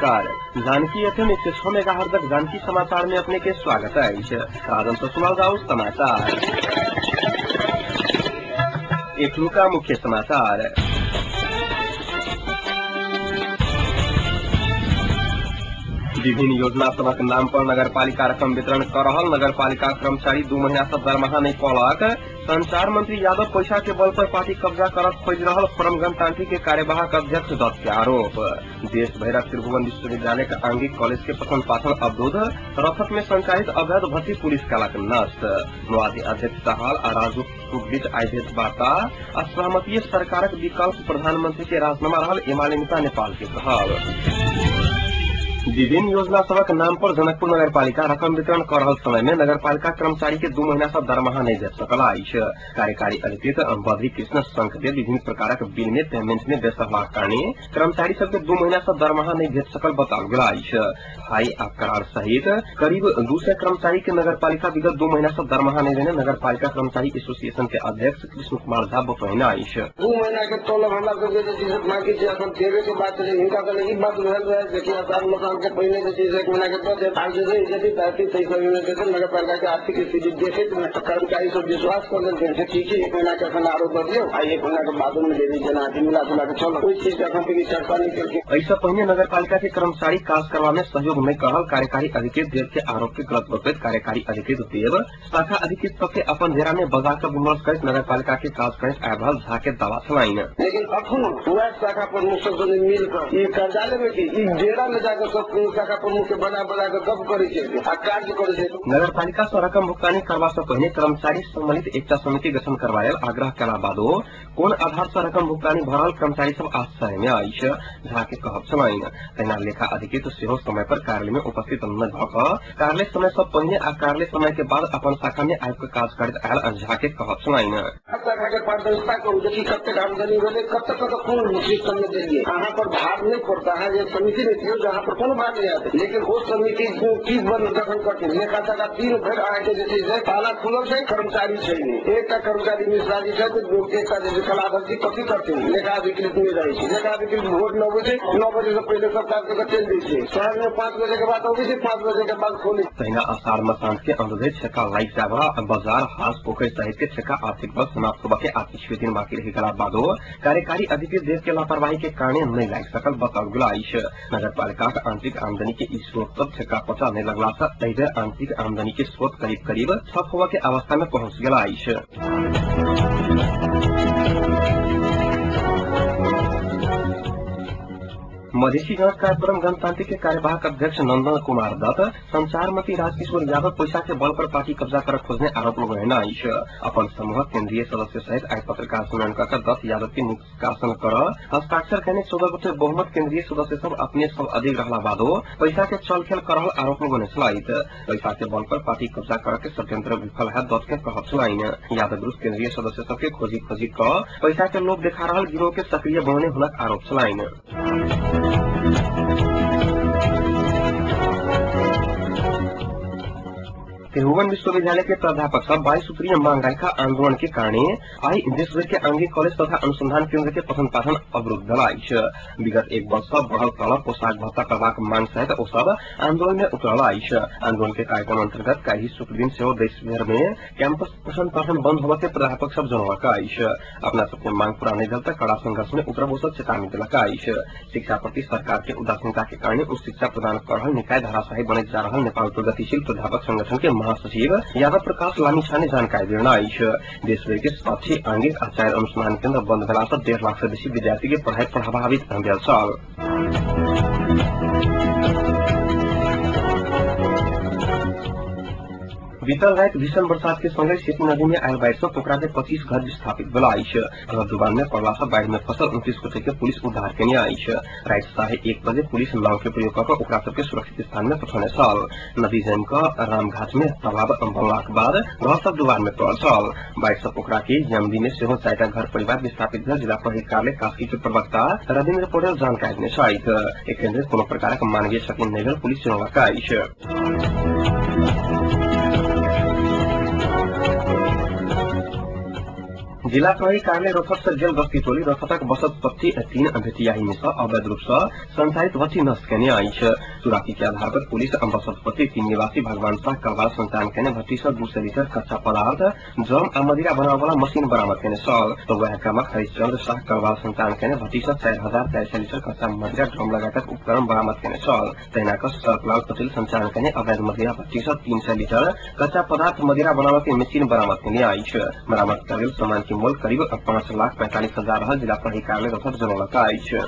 नमस्कार। Janaki FM 106 megahertz Janaki समाचार में अपने के स्वागत है। राजन से सुनाल जाओ समाचार। एखनुका मुख्य समाचार। विभिन्न योजना सभक नाम पर नगरपालिका रकम वितरण कर रहल नगरपालिका कर्मचारी 2 महीना से दरमाहा नहीं पौलक। संचार मंत्री यादव पैसा के बल पर पार्टी कब्जा कर खोज रहल फोरम गणतांत्रिक के कार्यवाहक अध्यक्ष दत्त के आरोप। देश भैरव त्रिभुवन विश्वविद्यालय के आंगिक कॉलेज के पठन पाठन अवरुद्ध, रफत में संचालित अवैध भर्ती पुलिस कलक नष्ट। माओवादी अध्यक्ष दाहाल आ राजूक बीच आयोजित वार्ता आ सहमतीय सरकारक विकल्प प्रधानमंत्री के राजीनामा रहल एमाले नेता नेपाल के कहल। विभिन्न योजना सभक नाम पर जनकपुर नगरपालिका रकम वितरण कर रहल समय में नगरपालिका कर्मचारी के 2 महीना से दरमाहा नहीं भेट सकल अछि। कार्यकारी अधिकृत बद्री कृष्ण शंखदेव विभिन्न प्रकारक बिल में पेमेंट में व्यस्त रहलाक कारणे कर्मचारी सबके 2 महीना से दरमाहा नहीं भेट सकल बताओल गेल अछि। हाई आ करार सहित करीब 200 कर्मचारी के नगरपालिका विगत 2 महीना से दरमाहा नहीं देने नगरपालिका कर्मचारी एसोसिएशन के अध्यक्ष कृष्ण कुमार झा बतौने अछि। 2 महीना के तलब हमरा सबके जे छै बाकी छै अखन देबे के बात छै। हिनका कहले ई बात भेल रहे जे कि आसार मकान के पहले जे छै 1 महीना के दऽ देब, आब जे छै यदि 35-23 महीना के नगरपालिका के आर्थिक स्थिति देखैत कर्मचारी सब विश्वास कर लेलखिन जे ठीक छै 1 महीना के अखन आरो दऽ दियौ आ 1 महीना के बादो में देबी, जेना मिला जुला के चल। ओहि चीज के अखन तक चर्चा नहीं केलखिन। एहिसँ पहिने नगरपालिका के कर्मचारी काज करवा में सहयोग नहीं करल कार्यकारी अधिकृत देव के आरोप के गलत बतैत कार्यकारी अधिकृत देव शाखा अधिकृत सबके अपन घेरा में बजा कर विमर्श करैत नगरपालिका के काज करैत आबि रहल झा के दावा छलनि। लेकिन अखनो वएह शाखा प्रमुख सब मिल कर ई कार्यालय में की ई डेरा में जाकर सब शाखा प्रमुख के बजा बजा के गप करै छै आ कार्य करै छै। नगरपालिका सँ रकम भुगतानी करबा सँ पहिने कर्मचारी सम्मिलित एकटा समिति गठन करबा लेल आग्रह केला बादो कोन आधार सँ रकम भुगतानी भऽ रहल कर्मचारी सब आश्चर्य में अछि झा के कहब छलनि। तहिना लेखा अधिकृत सेहो समय पर कार्यालय में उपस्थित नहि भऽ कऽ कार्यालय समय सँ पहिने आ कार्यालय समय के बाद अपन शाखा में आबि कऽ काज करैत आयल झा के कहब छलनि। शाखा के पारदर्शिता करू जे कतेक आमदनी भेलै, कतऽ कतऽ कोन सिस्टम में देलियै, अहाँ पर भार नहि पड़ता है। जे समिति नहि दियौ जहाँ पर कोनो भार नहि आयत, लेकिन ओ समिति की गठन करथिन। लेखा शाखा दिन भरि अहाँके जे छै से ताला खुलल छै, कर्मचारी छै नहि, एकटा कर्मचारी मिश्राजी छथि, एकटा जे कलाधर जी कथी करथिन। लेखा अधिकृत नहि रहै छै, लेखा अधिकृत भोर 9 बजे 9 बजे से पहिले सब काज कऽ चलि दै छै, साँझ में 5 बजे के बाद अबै छै, 5 बजे के बाद खोले। तहिना आषाढ़ मसांत के अंधेर छक्का लाइक जावरा बाजार हास पोखरि सहित के छक्का आर्थिक वर्ष समाप्त होबा के आ किछु दिन बाकी रहि गेला बादो कार्यकारी अधिकृत देव के लापरवाही के कारणे नहि लागि सकल बताओल गेल अछि। नगरपालिकाक आंतरिक आमदनी के ई स्रोत सब छक्का पचा नहि लगला से एहि बेर आंतरिक आमदनी के स्रोत करीब करीब ठप होबा के अवस्था में पहुंच गेल अछि। मधेसी जाँच कार्यक्रम गणतांत्रिक के कार्यवाहक अध्यक्ष नंदन कुमार दत्त संचार मंत्री राजकिशोर यादव पैसा के बल पर पार्टी कब्जा कर खोजने आरोप लगौने अछि। अपन समूहक केंद्रीय सदस्य सहित आइ पत्रकार सम्मेलन कर दत्त यादव के निष्कासन कर हस्ताक्षर केने 14 गोटे बहुमत केंद्रीय सदस्य सब अपने सब अधिक रहला बादो पैसा के चल खेल कर रहल आरोप लगौने छलथि। पैसा के बल पर पार्टी कब्जा कर के षड्यंत्र विफल है दत्त के कहब छलनि। यादव विरुद्ध केंद्रीय सदस्य सबके खोजी खोजी क पैसा के लोभ देखा रहल गिरोह के सक्रिय बनने हुनक आरोप छलनि। त्रिभुवन विश्वविद्यालय के प्राध्यापक सब 22 सूत्रीय मांग राखा आंदोलन के कारणे आई देशभर के आंगिक कॉलेज तथा अनुसंधान केंद्र के पठन पाठन अवरुद्ध भेल अछि। विगत 1 वर्ष सँ बढ़ल तलब पोशाक भत्ता करबाक मांग सहित ओ सब आंदोलन में उतरल अछि। आंदोलन के कार्यक्रम अंतर्गत काल्हि शुक्र दिन सेहो देशभर में कैंपस पठन पाठन बंद होबा के प्राध्यापक सब जनौलक अछि। अपना सबके मांग पूरा नहि भेल तऽ कड़ा संघर्ष में उतरब ओ सब चेतावनी देलक अछि। शिक्षा प्रति सरकार के उदासीनता के कारणे उच्च शिक्षा प्रदान कर रहल निकाय धराशायी बनैत जा रहल नेपाल प्रगतिशील प्राध्यापक संगठन के महासचिव यादव प्रकाश लामिछाने जानकारी देने अछि। देशभर के 60 आंगिक आचार्य अनुसंधान केंद्र बंद भेला सँ 1.5 लाख से बेसी विद्यार्थी के पढ़ाई प्रभावित भेल छल। बीतल राति भीषण बरसात के संगे सेती नदी में आयल बाढ़ि सँ पोखरा के 25 घर विस्थापित भेल अछि। घर डुबान में पड़ला सँ बाढ़ि में फसल 29 गोटे के पुलिस उद्धार केने अछि। राति 1:30 बजे पुलिस नाव के प्रयोग कऽ ओकरा सबके सुरक्षित स्थान में पठौने छल। नदी जमि कऽ रामघाट में तालाब बनलाक बाद घर सब डुबान में पड़ल छल। बाढ़ि सँ पोखरा के यमदी में सेहो 4टा घर परिवार विस्थापित भेल जिला प्रहरी कार्यालय कास्की के प्रवक्ता रविन्द्र पौडेल जानकारी देने छथि। एखन धरि कोनो प्रकारक मानवीय क्षति नहि भेल पुलिस जनौलक अछि। जिला प्रहरी कार्यालय रौतहट से जेल गस्ती टोली रौतहटक बसतपट्टी 3 भेटियाही में से अवैध रूप से संचालित भट्टी नष्ट केने अछि। सुराकी के आधार पर पुलिस बसतपट्टी 3 निवासी भगवान शाह कलवार संचालन केने भट्टी से 200 लीटर कच्चा पदार्थ ड्रम आ मदिरा बनावे वाला मशीन बरामद केने छल। तो वह क्रमक हरिश्चंद्र शाह कलवार संचालन केने भट्टी से 4400 लीटर कच्चा मदिरा ड्रम लगायतक उपकरण बरामद केने छल। तहिना क सर्पलाल पटेल संचालन केने अवैध मदिरा भट्टी से 300 लीटर कच्चा पदार्थ मदिरा बनावे के मशीन बरामद केने अछि। बरामद कयल गेल सामान के मोल करीब 5,45,000 रहल जिला प्रहरी कार्यालय रौतहट जनौलक अछि।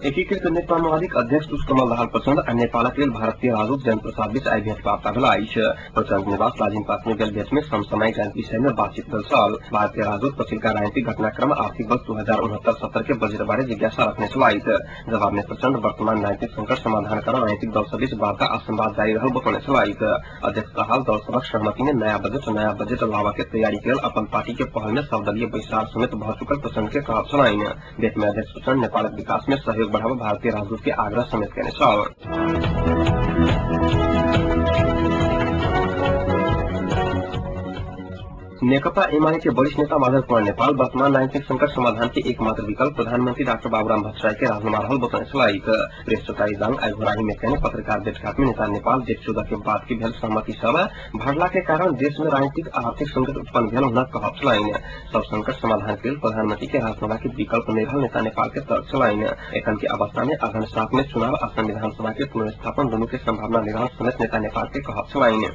एकीकृत नेपाल माओवादीक अध्यक्ष पुष्पकमल दाहाल प्रचण्ड आ नेपालक लेल भारतीय राजदूत जयन्त प्रसाद बीच आइ भेंटवार्ता भेल अछि। प्रचण्ड निवास लाजिमपात में गेल भेंट में समसामयिक राजनीतिक विषय में बातचीत भेल छल। भारतीय राजदूत पछिलका राजनीतिक घटनाक्रम आर्थिक वर्ष 2069-70 के बजट बारे जिज्ञासा रखने छलथि। जवाब में प्रचण्ड वर्तमान राजनीतिक संकट समाधान कर राजनीतिक दल सब बीच वार्ता आ संवाद जारी रहल बतौने छलथि। अध्यक्ष दाहाल दल सभक सहमति में नयाँ बजट लाबऽ के तैयारी के लेल अपन पार्टी के पहल में सर्वदलीय बैसार समेत भऽ चुकल प्रचण्ड के कहब छलनि। भेंट में अध्यक्ष प्रचण्ड नेपालक विकास में सहयोग बढ़ावा भारतीय राजदूत के आग्रह समेत केने छल। नेकपा एमाले के वरिष्ठ नेता माधव कुमार नेपाल वर्तमान राजनीतिक संकट समाधान के एकमात्र विकल्प प्रधानमंत्री डाक्टर बाबूराम भट्टराई के राजीनामा रहल बतौने छलथि। बृहस्पति दाङ आइ घोराही में केने पत्रकार भेटघाट में नेता नेपाल जेठ 14 के बाद के भेल सहमति सब भरला के कारण देश में राजनीतिक आर्थिक संकट उत्पन्न भेल हुनक कहब छलनि। सब संकट समाधान के लेल प्रधानमंत्री के राजीनामा के विकल्प नहि रहल नेता नेपाल के तर्क छलनि। एखन के अवस्था में अगहन 7 में चुनाव आ संविधान सभा के पुनर्स्थापन दुनू के संभावना नहि रहल समेत नेता नेपाल के कहब छलनि।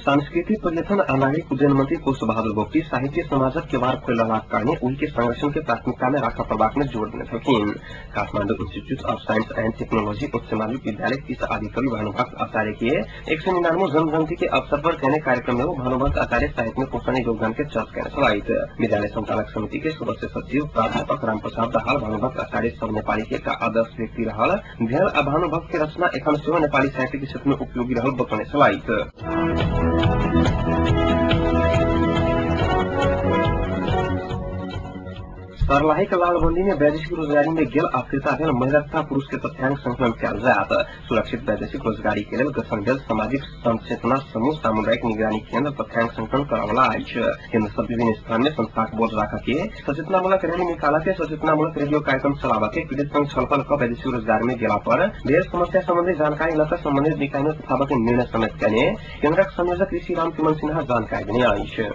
सांस्कृतिक पर्यटन आ नागरिक उड्डयन मंत्री कोष बहादुर बोगटी साहित्य समाजक केवार खोलि रहलाक कारणे ओहि के संरक्षण के प्राथमिकता में राखऽ पड़बाक में जोर देने छलखिन। Kathmandu institute of science and technology उच्च माध्यमिक विद्यालय 30 आदिकवि भानुभक्त आचार्य के 199 जन्म जयंती के अवसर पर केने कार्यक्रम में भानुभक्त आचार्य साहित्य में पोषण योगदान के चर्च केने छलथि। विद्यालय संचालक समिति के सदस्य सचिव प्राध्यापक रामप्रसाद दाहाल भानुभक्त आचार्य सब नेपाली के एकटा आदर्श व्यक्ति रहल भेल आ भानुभक्त के रचना एखन सेहो नेपाली साहित्य के क्षेत्र में उपयोगी रहल बतौने छलथि। सर्लाहीक लालबन्दी में वैदेशिक रोजगारी में गेल आ फिर्ता भेल महिला तथा पुरुष के तथ्यांक संकलन कयल जायत। सुरक्षित वैदेशिक रोजगारी के लेल गठन भेल सामाजिक संचेतना समूह सामुदायिक निगरानी केन्द्र तथ्यांक संकलन करवला अछि। केन्द्र सब विभिन्न स्थान में संस्थाक बोर्ड राख के सचेतनामूलक रैली निकाल के सचेतनामूलक रेडियो कार्यक्रम चलाबऽ के पीड़ित संग छलफल क वैदेशिक रोजगार में गेला पर भेल समस्या सम्बन्धी जानकारी लऽ कऽ सम्बन्धित निकाय में पठाबऽ के निर्णय समेत केने केन्द्रक संयोजक ऋषि राम तिमन सिन्हा जानकारी देने अछि।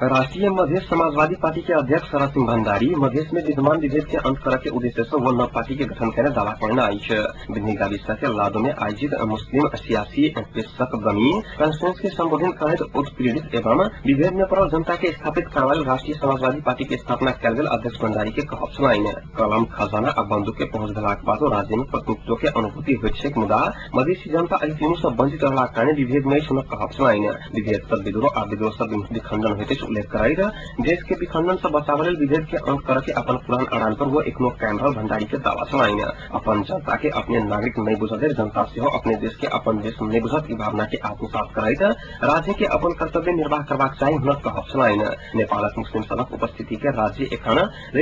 राष्ट्रीय मधेश समाजवादी पार्टी के अध्यक्ष शरद सिंह भण्डारी मधेश में विद्यमान विभेद के अंत करे के उद्देश्य से वो नव पार्टी के गठन करने दावा करना अछि। बिन्नी गाविसा के लादो में आयोजित मुस्लिम सियासी पेशक बनी कॉन्फ्रेंस के संबोधन करैत उत्पीड़ित एवं विभेद में पड़ल जनता के स्थापित करवाल राष्ट्रीय समाजवादी पार्टी के स्थापना कयल गेल अध्यक्ष भण्डारी के कहब छलनि। कलम खजाना आ बंदूक के पहुंच भेलाक बादो राज्य में प्रतिनिधित्व के अनुभूति होइत छैक, मुदा मधेसी जनता एहि तीनू सँ वंचित रहलाक कारणे विभेद में अछि हुनक कहब छलनि। विभेद सब विद्रोह आ विद्रोह सब विखंडन होइत अछि उल्लेख करैत देश के विखंडन से बचाव लेल विभेद के अंत करे के अपन पुरान अड़ान पर वो एखनो कायम रहल भण्डारी के दावा छलनि। अपन जनता के अपने नागरिक नहीं बुझत, जनता सेहो अपने देश के अपन देश नहीं बुझत, ई भावना के आत्मसात करैत राज्य के अपन कर्तव्य निर्वाह करबाक चाही हुनक कहब छलनि। नेपालक मुस्लिम सभक उपस्थिति के राज्य एखन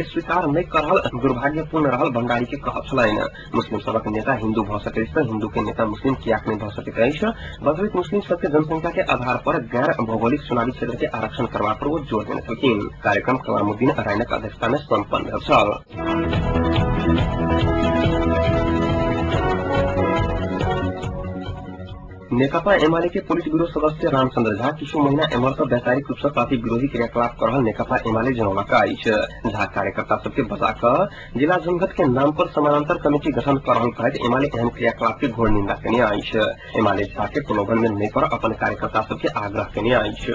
स्वीकार नहीं कर रहल दुर्भाग्यपूर्ण रहल भण्डारी के कहब छलनि। मुस्लिम सभक नेता हिन्दू भऽ सकैत अछि, हिन्दू के नेता मुस्लिम कियाक नहीं भऽ सकैत अछि। बदलित मुस्लिम सबके जनसंख्या के आधार पर गैर भौगोलिक चुनावी क्षेत्र के आरक्षण करबा पर वो जोर देने छलखिन। कार्यक्रम कलामुद्दीन अरायनक अध्यक्षता में सम्पन्न भेल छल। नेकपा एमाले के पोलिट ब्यूरो सदस्य रामचंद्र झा किछु महीना एम्हर सँ वैचारिक रूप सँ पार्टी विरोधी क्रियाकलाप कर रहल नेकपा एमाले जनौलक अछि। झा कार्यकर्ता सबके बजा कऽ जिला जनघट के नाम पर समानांतर कमिटी गठन कर रहल कहैत एमाले एहन क्रियाकलाप के घोर निंदा केने अछि। एमाले झा के प्रलोभन में नहि पड़ अपन कार्यकर्ता सबके आग्रह केने अछि।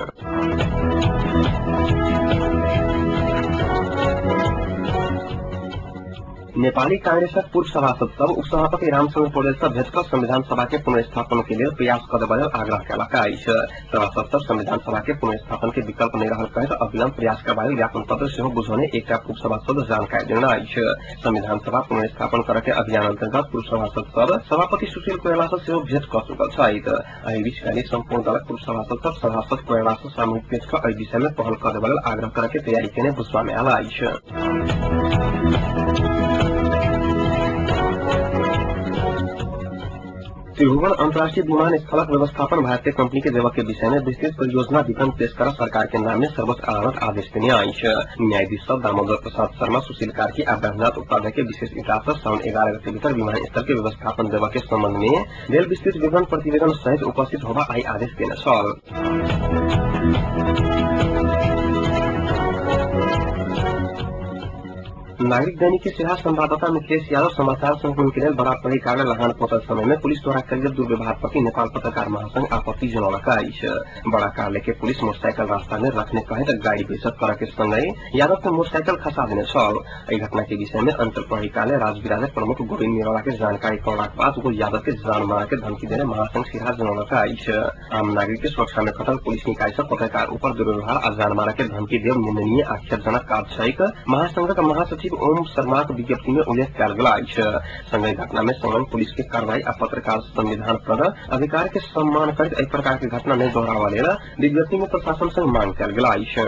नेपाली कांग्रेसक पूर्व सभासद सब उपसभापति रामचंद्र पौडेल सँ भेट क संविधान सभा के पुनर्स्थापन के लेल प्रयास करय लेल आग्रह केलक अछि। सभासद सब संविधान सभा के पुनर्स्थापन के विकल्प नहि रहल कहैत अविलंब प्रयास करबा लेल ज्ञापन पत्र सेहो बुझौने एकटा पूर्व सभासद जानकारी देने अछि। संविधान सभा पुनर्स्थापन करय के अभियान अंतर्गत पूर्व सभासद सब सभापति सुशील कोइराला सँ सेहो भेट क चुकल छथि। एहि बीच काल्हि सम्पूर्ण दलक पूर्व सभासद सब सभासद कोइराला सँ सामूहिक भेट क एहि विषय में पहल करय लेल आग्रह करय के तैयारी केने बुझबा में आयल अछि। त्रिभुवन अंतर्राष्ट्रीय विमानस्थलक व्यवस्थापन भारतीय कंपनी के देवक के विषय में विस्तृत परियोजना विवरण पेश कर सरकार के नाम में सर्वोच्च अदालत आदेश देने अछि। न्यायाधीश सब दामोदर प्रसाद शर्मा, सुशील कार्की आ बैद्यनाथ उपाध्याय के विशेष इजलास साउन 11 गते भीतर विमानस्थल के व्यवस्थापन देवक के संबंध में देल विस्तृत विवरण प्रतिवेदन सहित उपस्थित होबा आई आदेश देने छल। नागरिक दैनिक के सिरहा संवाददाता मिथिलेश यादव समाचार संकलन के लेल बड़ा प्रहरी कार्यालय लहान पहुंचल समय में पुलिस द्वारा कयल गेल दुर्व्यवहार प्रति नेपाल पत्रकार महासंघ आपत्ति जनौलक अछि। बड़ा कार्यालय के पुलिस मोटरसाइकिल रास्ता में रखने कहैत गाड़ी बेइज्जत करय के संगहि यादव के मोटरसाइकिल खसा देने छल। एहि घटना के विषय में अंचल प्रहरी कार्यालय राजविराजक प्रमुख गोविंद निरौला के जानकारी करौलाक बाद ओ यादव के जान मार के धमकी देने महासंघ सिरहा जनौलक अछि। आम नागरिक के सुरक्षा में खटल पुलिस निकाय सँ पत्रकार ऊपर दुर्व्यवहार आ जान मार के धमकी देब निंदनीय आक्षेपजनक काज छैक, महासंघक महासचिव ओम शर्माक विज्ञप्ति में उल्लेख कयल गेल अछि। संगहि घटना में संलग्न पुलिस के कार्रवाई आ पत्रकार संविधान प्रदत्त अधिकार के सम्मान करैत एहि प्रकार के घटना नहि दोहराबऽ लेल विज्ञप्ति में प्रशासन संग मांग कयल गेल अछि।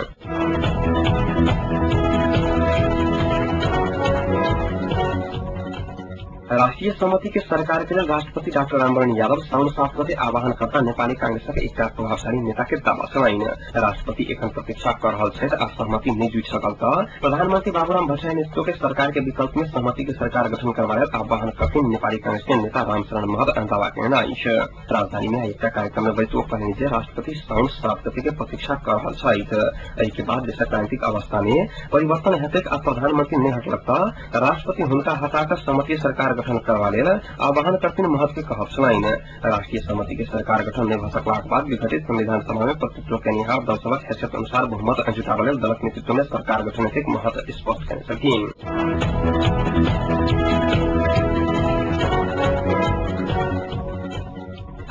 राष्ट्रीय सहमति के सरकार के लेल राष्ट्रपति डाक्टर रामवरण यादव साउन 7 गते आह्वानकर्ता नेपाली कांग्रेसक एकटा प्रभावशाली नेता के दावा छलनि। राष्ट्रपति एखन प्रतीक्षा क रहल छथि आ सहमति नहि जुटि सकल त प्रधानमंत्री बाबूराम भट्टराई नेतृत्व के सरकार के विकल्प में सहमति के सरकार गठन करबा लेल आह्वान करथिन नेपाली कांग्रेस के नेता रामचरण महत दावा केने अछि। राजधानी में एकटा कार्यक्रम में बैठ ओ कहलनि जे राष्ट्रपति साउन 7 गते के प्रतीक्षा क रहल छथि। एहि के बाद देशक राजनीतिक अवस्था में परिवर्तन हेतैक आ प्रधानमंत्री नहि हटलक त राष्ट्रपति हुनका हटा क सहमति सरकार गठन करबा लेल आह्वान करथिन महत के कहब छलनि। राष्ट्रीय सहमति के सरकार गठन नहि भ सकलाक बाद विघटित संविधान सभा में प्रतित्व केनिहार दल सभक हैसियत अनुसार बहुमत जुटाबऽ लेल दलक नेतृत्व में सरकार गठन हेतैक महत स्पष्ट केने छलखिन।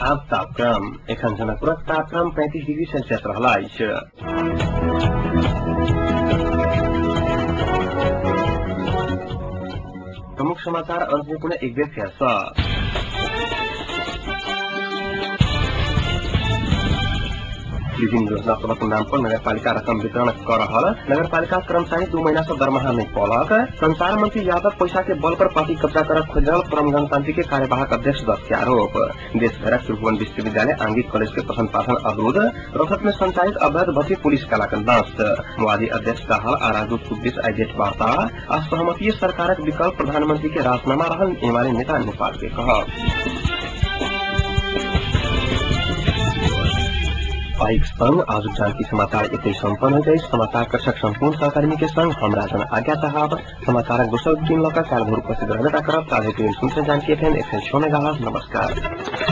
आब तापक्रम। एखन जनकपुरक तापक्रम 35 डिग्री सेल्सियस रहल अछि। प्रमुख समाचार अंत में पुनः एक बेर फेर सँ। विभिन्न योजना सभक नाम पर नगरपालिका रकम वितरण क रहल नगरपालिका कर्मचारी 2 महीना से दरमाहा नहि पौलक। संचार मंत्री यादव पैसा के बल पर पार्टी कब्जा कर खोजि रहल परम गणतांत्रिक के कार्यवाहक अध्यक्ष दत्त के आरोप। देशभरक त्रिभुवन विश्वविद्यालय आंगिक कॉलेज के पठन पाठन अवरुद्ध। रौतहट में संचालित अवैध भर्ती पुलिस कलाक नष्ट। माओवादी अध्यक्ष दाहाल आ राजदूत कुद्दीस आइ जेठ वार्ता आ सहमतीय सरकारक विकल्प प्रधानमंत्री के राजीनामा रहल एमाले नेता नेपाल के कहब। संग आज जानकी समाचार एतै सम्पन्न होइत अछि। समाचार कक्षक सम्पूर्ण सहकर्मी के संग हम राजन आज्ञा चाहब। समाचारक दोसर दिन लऽ कऽ काल्हि भोर उपस्थित रहबे करब। ताधरि सुनते जानकी एफएम 106 मेगाहर्ट्ज। नमस्कार।